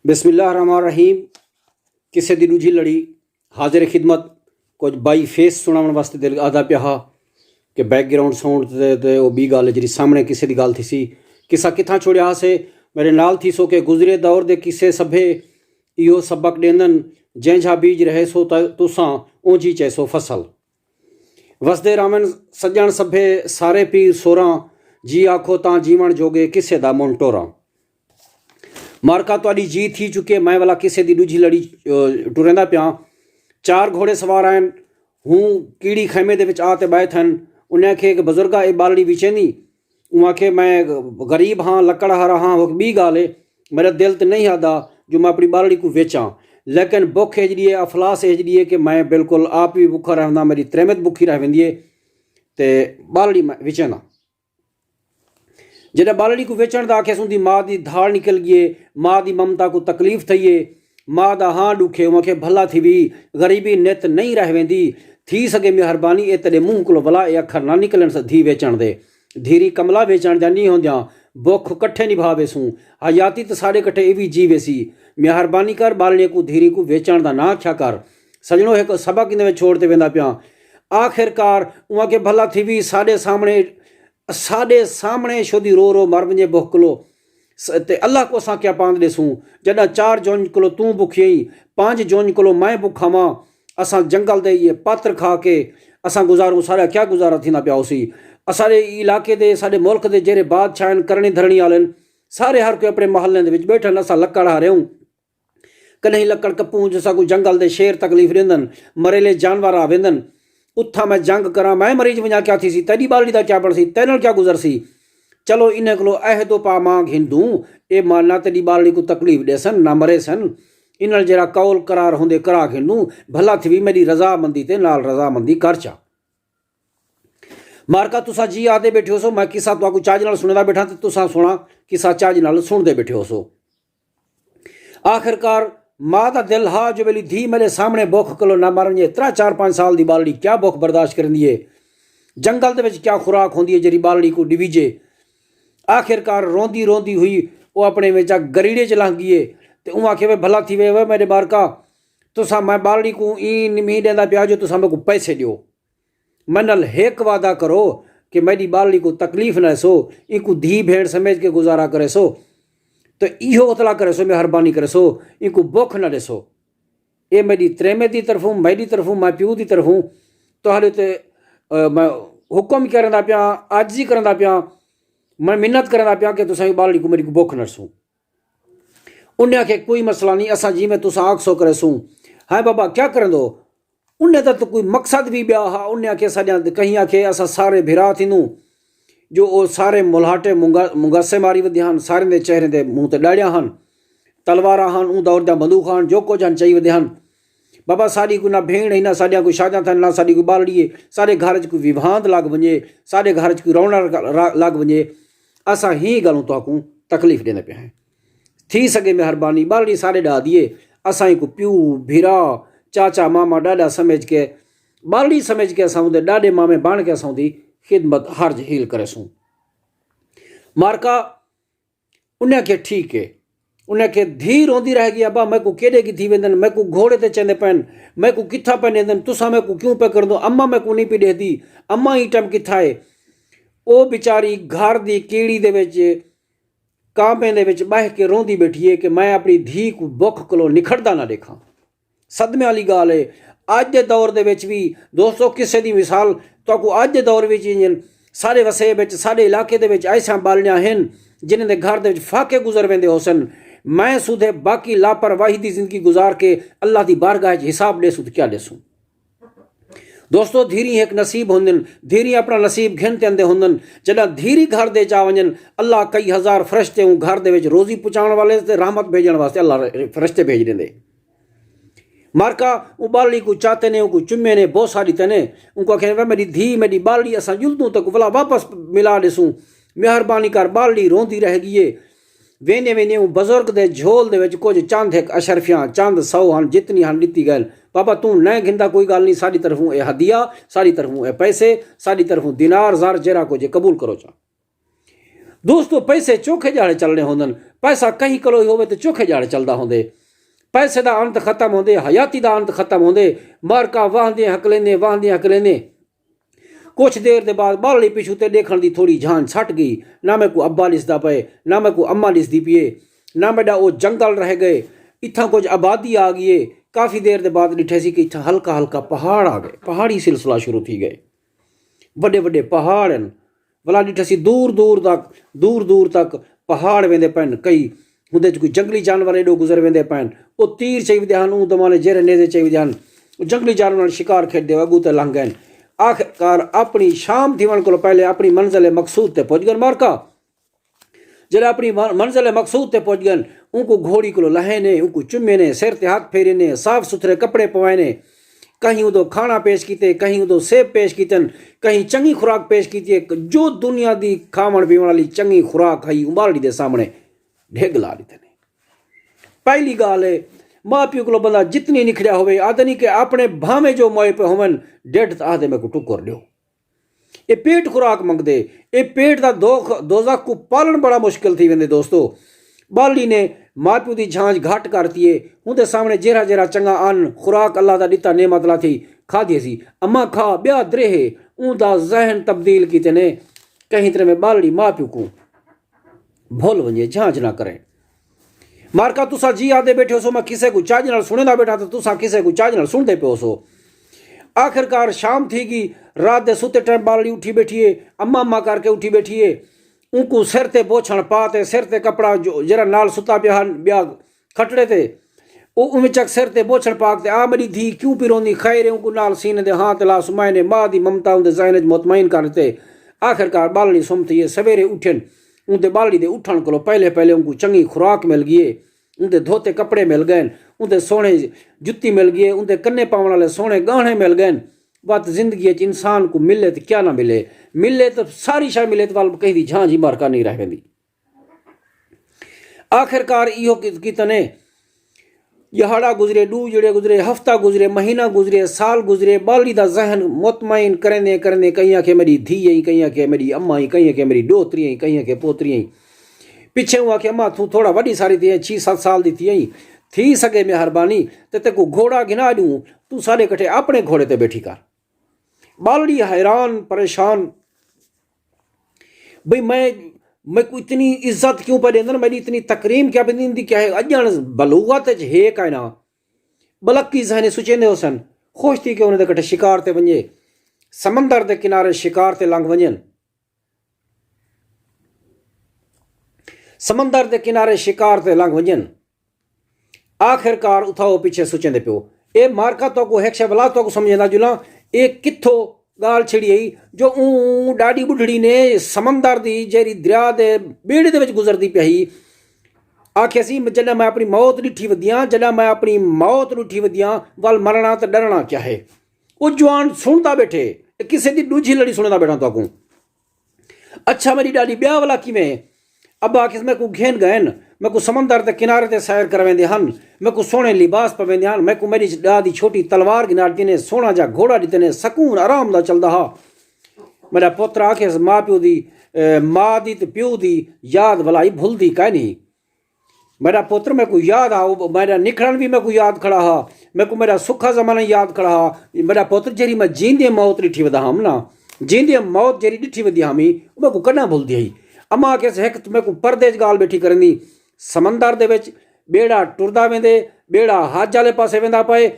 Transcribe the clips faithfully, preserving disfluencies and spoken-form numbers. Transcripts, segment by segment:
بسم اللہ الرحمن الرحیم۔ قصے دی ݙوجھی لڑی حاضر خدمت۔ کجھ بائی فیس سݨاوݨ واسطے دل آہدا پیا ہا کہ بیک گراؤنڈ ساؤنڈ تے، تے او ٻی ڳالھ ہے جیڑھی سامݨے قصے دی ڳالھ تھیسی۔ قصہ کتھاں چھوڑیا ہاسے؟ میݙے نال تھیسو کہ گزرے دور دے قصے سبھے ایہو سبق ݙیندن، جینجھا بیج رہیسو تاں تساں اونجھی چیسو فصل۔ وسدے رہون سڄݨ سبھے سارے پیر سوراں، جی آکھو تاں جیوݨ جوڳے قصے دا منہ ٹوراں۔ مارکا تہاݙی جی تھی چکے، میں ولا قصے دی ݙوجھی لڑی، ٹریندا پیاں۔ چار گھوڑے سوار آئن، ہوں کیڑی خیمے دے وچ آ تے ٻہے تھن۔ انہیں آکھے کہ بزرگا، اے ٻالڑی وچیندی؟ اوں آکھے میں غریب ہاں، لکڑ ہارا ہاں، ہک ٻی ڳالھ ہے، میݙا دل تے نہیں آہدا جو میں اپݨی ٻالڑی کوں ویچاں، لیکن بکھ ایجڑی ہے، افلاس ایجڑی ہے کہ میں بالکل آپ وی بکھا رہنداں، میݙی تریمت بکھی رہ ویندی ہے تے ٻالڑی میں وچینداں۔ جݙاں ٻالڑی کوں ویچݨ دا آکھیس، اوندی ماء دی دھاڑ نکل ڳئی ہے۔ ماء دی ممتا کوں تکلیف تھئی ہے۔ ماء دا ہاں ݙکھ ہے۔ اوں آکھے، بھلا تھیوی، غریبی نت نہیں رہ ویندی، تھی سڳے مہربانی اے تیݙے منہ کولوں ولا اے اکھر نہ نکلن، دھی ویچݨ دے۔ دھیری کملا ویچݨ دیاں نی ہوندیاں، بکھ کٹھے نبھا ویسوں۔ حیاتی تاں ساݙے کٹھے ایوی جی ویسی۔ مہربانی کر ٻالڑیں کوں، دھیری کوں ویچݨ دا نہ آکھیا کر۔ سڄݨو، ہک سبق ایندے وچ چھوڑ تے ویندا پیاں۔ آخر کار اوں آکھے، بھلا تھیوی، ساݙے سامݨے ساݙے سامݨے شودی رو رو مر ونڄے بکھ کولو، تے اللہ کوں اساں کیا پاند ݙیسوں؟ جݙاں چار جنج کولو توں بکھی ایں، پنج جنج کولو میں بکھا واں، اساں جنگل دے ایہے پاتر کھا کے اساں گزاروں، ساݙا کیا گزارا تھیندا پیا ہوسی؟ اساݙے علاقے دے، ساݙے ملک دے جیڑھے بادشاہ ہن، کرݨی دھرݨی آلے ہن، سارے ہر کوئی اپݨے محلیں دے وچ ٻیٹھن، اساں لکڑ ہارے ہوں۔ کݙاہیں لکڑ کپوں جو ساکوں جنگل دے شیر تکلیف ݙیندن، مریلے جانور آ ویندن۔ اتھاں میں جنگ کراں، میں مریج ونڄاں کیا تھیسی؟ تیݙی ٻالڑی دا کیا بݨسی؟ تیݙے نال کیا گزرسی؟ چلو انہیں کولوں عہد و پا ماں گھندوں، اے ماں نہ تیݙی ٻالڑی کوں تکلیف ݙیسن، نہ مریسن۔ انہاں نال جیڑھا قول قرار ہوندے کرا گھندوں، بھلا تھیوی میݙی رضامندی تے نال رضامندی کر چا۔ مارکا تساں جی آہدے ٻیٹھے ہوسو، میں قصہ تہاکوں چاج نال سݨیندا ٻیٹھاں تے تساں سوہݨا قصہ چاج نال سݨدے ٻیٹھے ہوسو۔ آخر کار ماء دا دل ہا جو میݙی دھی میݙے سامݨے بکھ کولو نہ مر ونڄے۔ ترا چار پنج سال دی ٻالڑی کیا بکھ برداشت کریندی ہے؟ جنگل دے وچ کیا خوراک ہوندی ہے جیڑھی ٻالڑی کوں ݙیویجے؟ آخر کار روندی روندی ہوئی او اپݨے وچا گریڑے چ لنگھ ڳئی ہے تے اوں آکھے، وے بھلا تھیوے، وے میݙے مارکا، تساں، میں ٻالڑی کوں ایں نمہی ݙیندا پیا جو تساں میکوں پیسے ݙیو۔ میݙے نال ہک وعدہ کرو کہ میݙی ٻالڑی کوں تکلیف نہ ݙیسو، اینکوں دھی بھیݨ سمجھ کے گزارا کریسو، تے ایہو اتلا کریسو، مہربانی کریسو، اینکوں بکھ نہ ݙیسو۔ اے میݙی تریمت دی طرفوں، میݙی طرفوں، ماء پیو دی طرفوں تہاݙے تے، اے، میں حکم کریندا پیاں، عاجزی کریندا پیاں، میں منت کریندا پیاں کہ تساں ایں ٻالڑی کوں میݙی کوں بکھ نہ ݙیسو۔ انہیں آکھے، کوئی مسئلہ نہیں، اساں جیویں تساں آکھسو کریسوں۔ ہائے بابا، کیا کریندو؟ انہیں دا تاں کوئی مقصد وی ٻیا ہا۔ انہیں آکھے، ساݙیاں، کہیں آکھے اساں سارے بھرا تھیندوں، جو او سارے ملہاٹے منگا-، منگاسے ماری ودے ہن، ساریں دے چہریں دے منہ تے ݙاڑھیاں ہن، تلواراں ہن، اوں دور دیاں بندوقاں ہن، جو کجھ ہن چائی ودے ہن۔ بابا، ساݙی کوئی نہ بھیݨ ہئی، نہ ساݙیاں کوئی شادیاں تھن، نہ ساݙی کوئی ٻالڑی ہے، ساݙے گھر اچ کوئی ویوھاند لڳ ونڄے، ساݙے گھر اچ کوئی روݨک لڳ ونڄے، اساں ہیں ڳالھوں تہاکوں تکلیف ݙیندے پئے ہیں۔ تھی سڳے مہربانی، ٻالڑی ساݙے ݙا دی ہے، اساں اینکوں پیو، بھرا، چاچا، ماما، ݙاݙا سمجھ کے، ٻالڑی سمجھ کے اساں اوندے ݙاݙے مامے بݨ کے اساں اوندی خدمت ہر جھیل کریسوں۔ مارکا، انہیں آکھیا، ٹھیک ہے۔ انہیں آکھیا، دھی روندی رہ ڳئی، ابا میکوں کیݙے گھدی ویندن، میکوں گھوڑے تے چیندے پئن، میکوں کتھاں پئے نیندن، تساں میکوں کیوں پئے کریندو، اماں میکوں نہیں پئی ݙیہدی، اماں ایں ٹائم کتھاں ہے؟ او بیچاری گھر دی کیڑی دے وچ کانبیں دے وچ ٻہہ کے روندی ٻیٹھی ہے کہ میں اپݨی دھی کوں بکھ کولو نکھڑدا نہ ݙیکھاں۔ صدمے آلی ڳالھ ہے۔ اڄ دے دور دے وچ وی دوستو، قصے دی مثال تہاکوں اڄ دے دور وچ انجن ساݙے وسیب وچ، ساݙے علاقے دے وچ ایسیاں ٻالڑیاں ہن جنہیں دے گھر دے وچ فاقے گزر ویندے ہوسن۔ میں سودھے باقی لاپرواہی دی زندگی گزار کے اللہ دی بارگاہ وچ حساب ݙیسوں تے کیا ݙیسوں؟ دوستو، دھیریں ہک نصیب ہوندن، دھیریں اپݨا نصیب گھن تے اندے ہوندن۔ جݙاں دھیریں گھر دے چا ونڄن، اللہ کئی ہزار فرشتے اوں گھر دے وچ روزی پچاوݨ والے تے رحمت بھیجݨ واسطے اللہ ر-، فرشتے بھیج ݙیندے۔ مارکا اوں ٻالڑی کوں چاتے نے، اونکوں چمے نے، بوسہ ݙتے نے، اونکوں آکھے نے، وے میݙی دھی، میݙی ٻالڑی، اساں ڄلدوں تیکوں ولا واپس ملا ݙیسوں، مہربانی کر، ٻالڑی روندی رہ ڳئی ہے۔ ویندے ویندے اوں بزرگ دے جھول دے وچ کجھ چند ہک اشرفیاں، چند سو ہن، جتنی ہن ݙتی ڳئن۔ بابا، توں نہ گھندا کوئی ڳالھ نہیں، ساݙی طرفوں اے ہدیہ، ساݙی طرفوں اے پیسے، ساݙی طرفوں دینار زر جیڑھا کجھ ہے قبول کرو چا۔ دوستو، پیسے چوکھے جاڑے چلنے ہوندن۔ پیسہ کہیں کلو ہی ہووے تے چوکھے جاڑے چلدا ہوندے۔ پیسے دا انت ختم ہوندے، حیاتی دا انت ختم ہوندے۔ مارکا واہندے ہکلیندے، واہندے ہکلیندے کچھ دیر دے بعد ٻالڑی پچھوں تے ݙیکھݨ دی تھوڑی جھانج سٹ ڳئی۔ نہ میکوں ابا ݙسدا پئے، نہ میکوں اماں ݙسدی پئی ہے، نہ میݙا او جنگل رہ ڳئے۔ اتھاں کچھ آبادی آ ڳئی ہے۔ کافی دیر دے بعد ݙٹھے سی کہ اتھاں ہلکا ہلکا پہاڑ آ ڳئے، پہاڑی سلسلہ شروع تھی ڳئے۔ وݙے وݙے پہاڑ ہن۔ ولا ݙٹھے سی دور دور تک، دور دور تک پہاڑ ویندے پئن۔ کئی اوندے وچ کوئی جنگلی جانور ایݙو گزر ویندے پئن۔ او تیر چائی ودے ہن، اوں زمانے جیرھے نیزے چائی ودے ہن، او جنگلی جانوراں نال شکار کھیݙدے ہوئے اڳوں تے لنگھ ڳئن۔ آخر کار اپݨی شام تھیوݨ کولوں پہلے اپݨی منزل مقصود تے پڄ ڳئن۔ مارکا جݙاں اپݨی من-، منزل مقصود تے پڄ ڳئن، اونکوں گھوڑی کولوں لہینے، اونکوں چمینے، سر تے ہتھ پھیرینے، صاف ستھرے کپڑے پوائینے، کہیں اودوں کھاݨا پیش کیتے، کہیں اودوں سیب پیش کیتن، کہیں چنڳی خوراک پیش کیتی ہے۔ جو دنیا دی کھاوݨ پیوݨ والی چنڳی خوراک ہئی، اوں ٻالڑی دے سامݨے ڈھڳ لا ݙتے نے۔ پہلی ڳالھ ہے، ماء پیو کولوں بندہ جتنی نکھڑیا ہووے، آہدن کہ اپݨے بھانویں جو موئے پئے ہوون، ڈیڈھ تاں آہدے میکوں ٹکر ݙیو۔ اے پیٹ خوراک منگدے۔ اے پیٹ دا دوخ، دوزخ کوں پالݨ بڑا مشکل تھی ویندے دوستو۔ ٻالڑی نے ماء پیو دی جھانج گھٹ کر ݙتی ہے۔ اوندے سامݨے جیرھا جیرھا چنڳا ان، خوراک اللہ دا ݙتا نعمت لاتھی کھادی ہسی۔ اماں کھا، ٻیا درے ہے۔ اوندا ذہن تبدیل کیتے نے۔ کہیں طرح میں ٻالڑی ماء پیو کوں بھل ونڄے، جھانج نہ کرے۔ مارکا تساں جی آہدے ٻیٹھے ہوسو میں کسے کوں چاڄ نال سݨیندا ٻیٹھاں، تاں تساں کسے کوں چاڄ نال سݨدے پئے ہوسو۔ آخر کار شام تھی ڳئی۔ رات دے ستے ٹائم ٻالڑی اٹھی ٻیٹھی ہے، اماں اماں کر کے اٹھی ٻیٹھی ہے۔ اونکوں سر تے بوچھݨ پا تے، سر تے کپڑا جو جیرھا نال ستا پیا ہا، ٻیا کھٹڑے تے، او اوویں چک سر تے بوچھݨ پا کے تے، آ میݙی دھی، کیوں پئی روندیں؟ خیر ہے؟ اونکوں نال سینے دے ہتھ لا، سمائے نے۔ ماء دی ممتا اوندے ذہن وچ مطمئن کر ݙتے۔ آخر کار ٻالڑی سم تھی ہے۔ سویرے اٹھن، اوندے ٻالڑی دے اٹھݨ کولوں پہلے پہلے اونکوں چنڳی خوراک مل ڳئی ہے۔ اوندے دھوتے کپڑے مل ڳئن، اوندے سوہݨے جتی مل ڳئی ہے، اوندے کنے پاوݨ والے سوہݨے ڳاہݨے مل ڳئن۔ وت زندگی اچ انسان کوں ملے تے کیا نہ ملے، ملے تے ساری شے ملے تے ول کہیں دی جھانج ہی مارکا نہیں رہ ویندی۔ آخر کار ایہو کی-، کیتے نے، ݙیہاڑا گزرے، ݙو ݙیہاڑے گزرے، ہفتہ گزرے، مہینہ گزرے، سال گزرے، ٻالڑی دا ذہن مطمئن کریندے کریندے کہیں آکھے میݙی دھی ہئی، کہیں آکھے میݙی اماں ہئی، کہیں آکھے میݙی ݙوہتری ہئی، کہیں آکھے پوتری ہئی۔ پچھے اوں آکھیا، اماں، توں تھوڑا وݙی ساری تھی ہیں، چھی ست سال دی تھی ہیں، تھی سڳے مہربانی تے تیکوں گھوڑا گھنا ݙیوں، توں ساݙے کٹھے اپݨے گھوڑے تے ٻیٹھی کر۔ ٻالڑی حیران، پریشان، بھئی میں، میکوں اتنی عزت کیوں پئے ݙیندن، میݙی اتنی تکریم کیا پئے ݙیندی، کیا ہے؟ اڄݨ بلوغت اچ ہے کائنا۔ بلکی ذہنی سوچیندے ہوسن، خوش تھی کے انہاں دے کٹھے شکار تے ونڄے، سمندر دے کنارے شکار تے لنگھ ونڄن۔ سمندر دے کنارے شکار تے لنگھ ونڄن۔ آخر کار اتھاں او پچھے سوچیندے پیو۔ اے مارکا تہاکوں ہک شے ولا تہاکوں سمجھیندا جلاں، اے کتھوں ڳالھ چھڑی ہئی جو اوں ݙاݙی ٻڈھڑی نے سمندر دی جیڑھی دریا دے ٻیڑے دے وچ گزردی پئی ہئی، آکھیا سی، جݙاں میں اپݨی موت ݙٹھی ودیاں، جݙاں میں اپݨی موت ݙٹھی ودیاں، ول مرݨا تے ݙرݨا کیا ہے؟ او جوان سݨدا ٻیٹھے، اے کسے دی ݙوجھی لڑی سݨیندا ٻیٹھاں تہاکوں۔ اچھا میݙی ݙاݙی، ٻیا ولا کیویں ہے؟ ابا آکھیس، میکوں گھن ڳئن، میکوں سمندر دے کنارے تے سیر کرویندے ہن، میکوں سوہݨے لباس پویندے ہن، میکوں میݙی ݙا دی چھوٹی تلوار گھنا ݙتی نے، سوہݨا جا گھوڑا ݙتے نے، سکون آرام دا چلدا ہا۔ میݙا پتر آکھیس، ماء پیو دی، اے، ماء دی تے پیو دی یاد ولائی بھلدی کائنی۔ میݙا پتر، میکوں یاد ہا، او میݙا نکھڑݨ وی میکوں یاد کھڑا ہا، میکوں میݙا سکھا زمانہ یاد کھڑا ہا۔ میݙا پتر، جیڑھی میں جیندے موت ݙٹھی ودا ہم نا، جیندے موت جیڑھی ݙٹھی ودی ہمی، او میکوں کݙاں بھلدی ہئی؟ اماں آکھیس، ہک توں میکوں پردے اچ ڳالھ ٻیٹھی کریندی، سمندر دے وچ ٻیڑا ٹردا ویندے، ٻیڑا حج آلے پاسے ویندا پئے،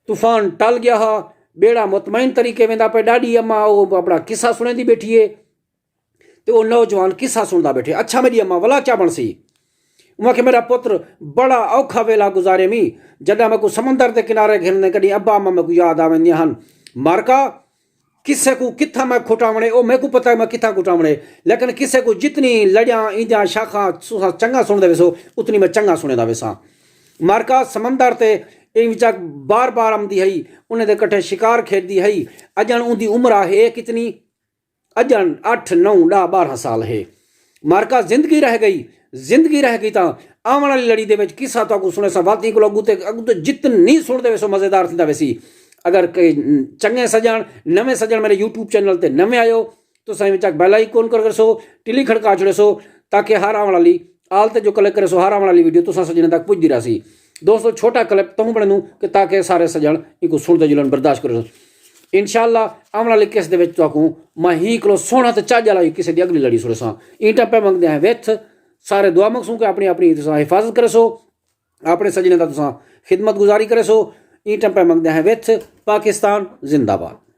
طوفان ٹل ڳیا ہا، ٻیڑا مطمئن طریقے ویندا پئے، ݙاݙی اماں او اپݨا قصہ سݨیندی ٻیٹھی ہے۔ تے او نوجوان قصہ سݨدا ٻیٹھے، اچھا میݙی اماں ولا کیا بݨسی؟ اوں آکھیا، میݙا پتر، بڑا اوکھا ویلھا گزارے می، جݙاں میکوں سمندر دے کنارے گھن نے، کݙی ابا اماں میکوں یاد آ ویندیاں ہن۔ مارکا، کسے کوں کتھاں میں کھٹاوݨے، او میکوں پتہ ہے میں کتھاں کھٹاوݨے، لیکن کسے کوں جتنی لڑیاں ایندیاں شاخاں تساں چنڳا سݨدے ویسو، اتنی میں چنڳا سݨیندا ویساں۔ مارکا سمندر تے ایں وچا بار بار آمدی ہئی، انہیں دے کٹھے شکار کھیݙدی ہئی۔ اڄݨ اوندی عمر آ ہے کتنی؟ اڄݨ اٹھ، نو، ݙاہ، ٻارہاں سال ہے۔ مارکا زندگی رہ ڳئی، زندگی رہ ڳئی تاں آوݨ والی لڑی دے وچ قصہ تہاکوں سݨیساں، وت ایں کولوں اڳوں تے، اڳوں تے جتنی سݨدے ویسو مزیدار تھیندا ویسی۔ اگر کوئی چنڳے سڄݨ، نویں سڄݨ میݙے یوٹیوب چینل تے نویں آئے ہو، تساں وچ بیل آئیکن کر کرسو، ٹلی کھڑکا چھڑے سو، تاکہ ہر آوݨ والی آل تے جو کلک کرے سو، ہر آوݨ والی ویڈیو تساں سجݨے تک پڄدی رہسی۔ دوستو، چھوٹا کلپ تہوں بݨینوں کہ تاکہ سارے سجݨ اینکوں سݨ تے جلن برداشت کرے سو۔ انشاءاللہ آوݨ والی قسط دے وچ تہاکوں میں ہی کلو سوہݨا تے چاڄ والا ہی کسے دی اڳلی لڑی سݨیساں۔ ایں ٹپے منگدے ہیں وچ سارے دعا منگسوں کہ اپݨی اپݨی تساں حفاظت کرے سو، اپݨے سجݨے دا تساں خدمت گزاری کرے سو۔ ایں ٹپے منگدے ہیں وچ پاکستان زندہ باد۔